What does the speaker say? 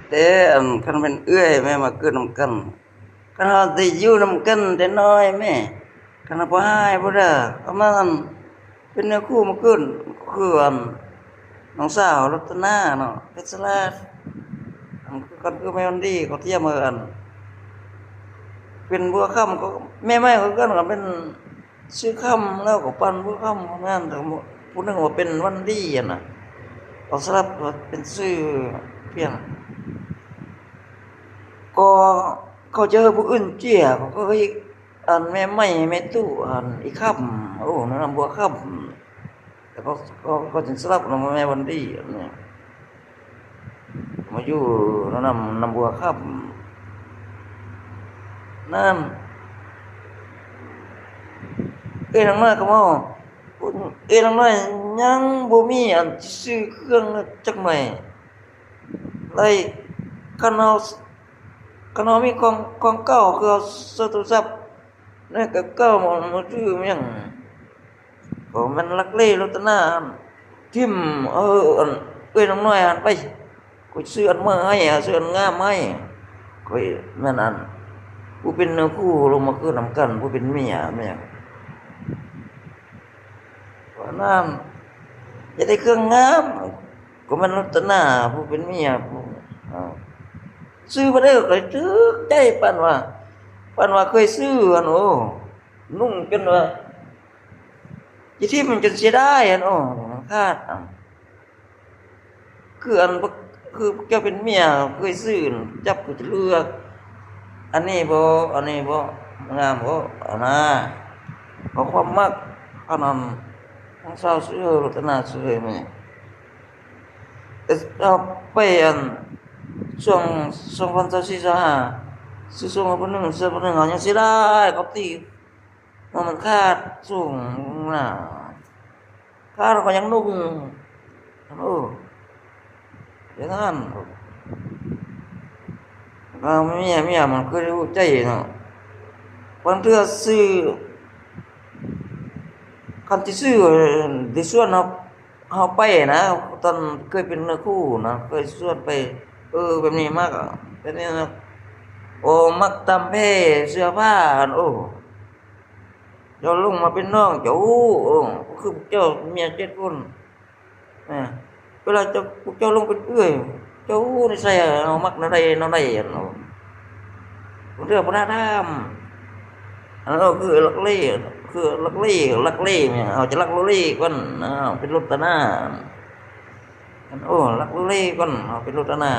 ແຕ່ອັນ ຄັນແມ່ນເອື້ອຍແມ່ມາເກີດນຳກັນ ຄັນເຮົາໄດ້ຢູ່ນຳກັນແຕ່ນ້ອຍແມ່ ຄັນເຮົາບໍ່ຮ້າຍບໍ່ດ່າ ປະມານເປັນເນື້ອຄູ່ມາເກີດ ຄືອັນ ນ້ອງສາວລັດຕະນາເນາະ ເພັດສະລາດ ອັນ ຄືກັນຄືແມ່ວັນດີ ເຂົາທຽມເອີ ອັນ ເປັນບົວຄຳ ກໍແມ່ໃໝ່ຄືກັນ ກໍເປັນຊື່ຄຳ ແລ້ວກໍປັນບົວຄຳ ປະມານນັ້ນ ຜູ້ໜຶ່ງວ່າເປັນວັນດີຫັ້ນນະ ກໍສະຫຼັບວ່າເປັນຊື່ພຽງ ກໍເຂົາຈະເອີ້ນຜູ້ອື່ນເຈ້ຍ ກໍຄື ອັນ ແມ່ໃໝ່ ແມ່ຕູ້ ອັນ ອີ່ຄຳ ໂອ້ ນ້ອງນ້ຳບົວຄຳ ແລ້ວກໍ ກໍ ກໍຈຶ່ງສະຫຼັບນຳແມ່ວັນດີ ອັນນີ້ ມາຢູ່ນຳ ນ້ຳບົວຄຳນັ້ນ ເອີຍ ນາງນ້ອຍກໍເວົ້າ ເອີຍ ນາງນ້ອຍຍັງບໍ່ມີອັນຊິຊື້ເຄື່ອງຈັກໜ່ອຍ ໄດ້ຄັນເຮົາ ຄັນເຮົາມີຂອງ ຂອງເກົ່າ ຄືເຮົາໃຊ້ໂທລະສັບ ໃນກະເກົ່າ ມືຖືຫຍັງ ກໍແມ່ນລັກເລລັດຕະນາ ຖິ້ມ ເອີ ອັນ ເອື້ອຍນ້ອງນ້ອຍຫັ້ນໄປ ຂ້ອຍຊື້ອັນໃໝ່ໃຫ້ ຊື້ອັນງາມໃຫ້ ຂ້ອຍແມ່ນອັນ ຜູ້ເປັນເນື້ອຄູ່ລົງມາເກີດນຳກັນ ຜູ້ເປັນເມຍ ເມຍ ວ່ານັ້ນ ຢາກໄດ້ເຄື່ອງງາມ ກໍແມ່ນລັດຕະນາຜູ້ເປັນເມຍ ຜູ້ ເອົາ ຊື້ບໍ່ໄດ້ກໍຖືກໃຈ ປານວ່າ ປານວ່າເຄີຍຊື້ຫັ້ນ ໂອ້ ນຸ່ງຈົນວ່າ ຊິຖິ້ມຈົນເສຍດາຍຫັ້ນ ໂອ້ ມັນຂາດ ເອົາ ຄືອັນ ຄືເຈົ້າເປັນເມຍ ເຄີຍຊື້ ຈັບກໍຈະເລືອກ ອັນນີ້ບໍ່ ອັນນີ້ບໍ່ ງາມບໍ່ ອັນນາ ເອົາຄວາມມັກ ອັນນັ້ນ ຂອງສາວເຊີ ລັດຕະນາເຊີ ແມ່ ເອົາໄປອັນ ຊ່ວງສອງພັນຊາວສີ່ ຊາວຫ້າ ຊື້ສົ່ງໃຫ້ຜູ້ໜຶ່ງ ເສື້ອຜູ້ໜຶ່ງ ເຮົາຍັງເສຍດາຍ ເຂົາຕີ ເພາະມັນຂາດສູງນະ ຂາດເຮົາກໍຍັງນຸ່ງ ໂອ້ ຢ່າງນັ້ນ ເມຍ ເມຍມັນຄືຮູ້ໃຈເນາະ ບາງເທື່ອຊື້ ຄັນຊິຊື້ ໄດ້ຊວນເຮົາ ເຮົາໄປນະ ຕອນເຄີຍເປັນເນື້ອຄູ່ນະ ເຄີຍຊວນໄປ ເອີ ແບບນີ້ມັກ ແບບນີ້ນະ ໂອ້ ມັກຕາມແພເສື້ອຜ້າ ໂອ້ ເຈົ້າລົງມາເປັນນ້ອງເຈົ້າ ໂອ້ ຄືເຈົ້າເມຍເຈັດຄົນ ເອີ ເວລາເຈົ້າ ພວກເຈົ້າລົງເປັນເອື້ອຍ ເຈົ້າຮູ້ນິໄສ ເຮົາມັກແນວໃດແນວໃດ ເນາະ ເລື່ອງວັດທະນະທຳ ອັນນັ້ນກໍຄືລັກເລ ຄືລັກເລ ລັກເລ ເຮົາຈະລັກໂລເລກ່ອນ ເຮົາເປັນລົດຕະນາ ໂອ້ ລັກໂລເລກ່ອນ ເຮົາເປັນລົດຕະນາ